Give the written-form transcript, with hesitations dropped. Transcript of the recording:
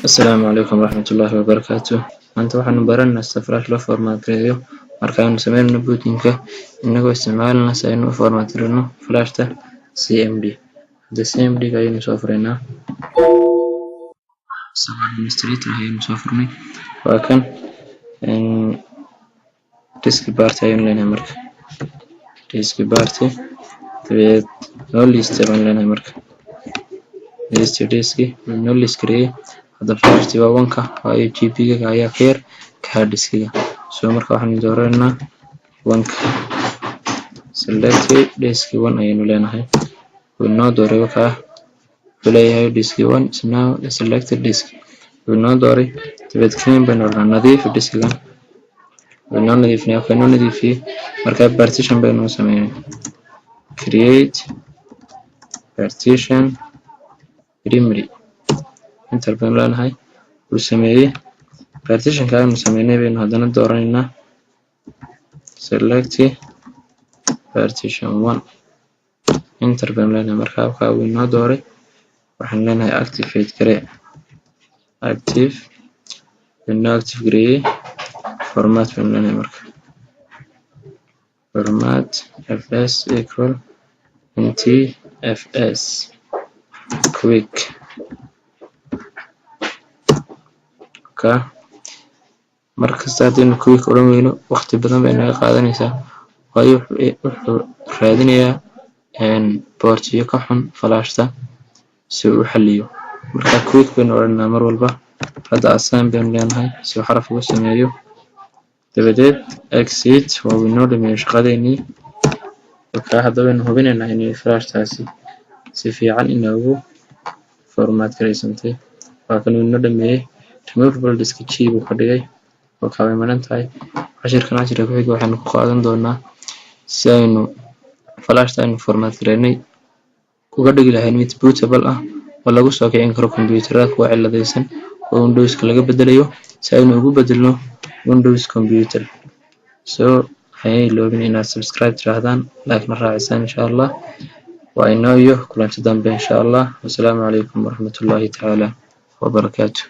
Asalaamu calaykum waraxmatullaahi wabarakaatu. Maanta waxaanu baranaynaa sida flash loo format gareeyo markaanu sameynayno booting-ka, inagoo isticmaalana si aynu u format gareyno flashta CMD. Hadda CMD ga ayaynu soo furaynaa, isagoo administrator ayaynu soo furnay. Waa kan diskpart ayaynu leenahay. Marka diskpart, dabeed noo list baan leenahay. Marka list disk, noo list gareeyay. Hadda flashti waa wanka, waayo GB-ga ayaa ka yar ka hard diskiga. So marka waxaanu dooraneynaa wanka, select disk one ayaynu leenahay. Wuu inoo dooray. Wakaa wuxuu leeyahay "Disk one is now the selected disk." Wuu inoo dooray. Dabeed clean baynu odhanaa, nadiifi diskigan. Wuu inoo nadiifinaya. Waa inoo nadiifiyey. Marka partition baynu sameynay, create partition primary, enter baynu leenahay. Wuu sameeyey. Partitionka aynu sameynay baynu haddana dooraneynaa, select partition one, enter baynu leenahay. Marka halkaa wuu inoo dooray. Waxaan leenahay activate garee, active. Wuu inoo active gareeyey. Format baynu leenahay. Marka format fs equal ntfs quick ka. Markasta haddaynu quick odhan weyno, waqti badan bay naga qaadanaysaa, waayo wuxuu raadinayaa boortiyo ka xun flashta si uu u xaliyo. Marka quick baynu odhanaa mar walba. Hadda assign baynu leenahay si uu xaraf ugu sameeyo. Dabadeed exit. Waa uu inoo dhameeyey shaqadeennii. Marka hadda waynu hubinaynaa inay flashtaasi si fiican inoogu format garaysantay. Waa kan, uu inoo dhameeyey. Removable disk G buu ka dhigay oo way maran tahay. Cashirkan cashirka ku xiga waxaynu ku qaadan doonaa si aynu flashta aynu format gareynay uga dhigi lahayn mid bootable ah oo lagu soo kicin karo kombiyuutarada kuwa ciladaysan oo Windowska laga bedelayo, si aynu ugu bedelno Windows computer. So ha iloobin inaad subscribe tiraahdaan, like na raacisaan, insha Allah. Waa inoo iyo kulanti dambe, insha Allah. Wasalaamu calaykum waraxmatullaahi tacaala wabarakaatu.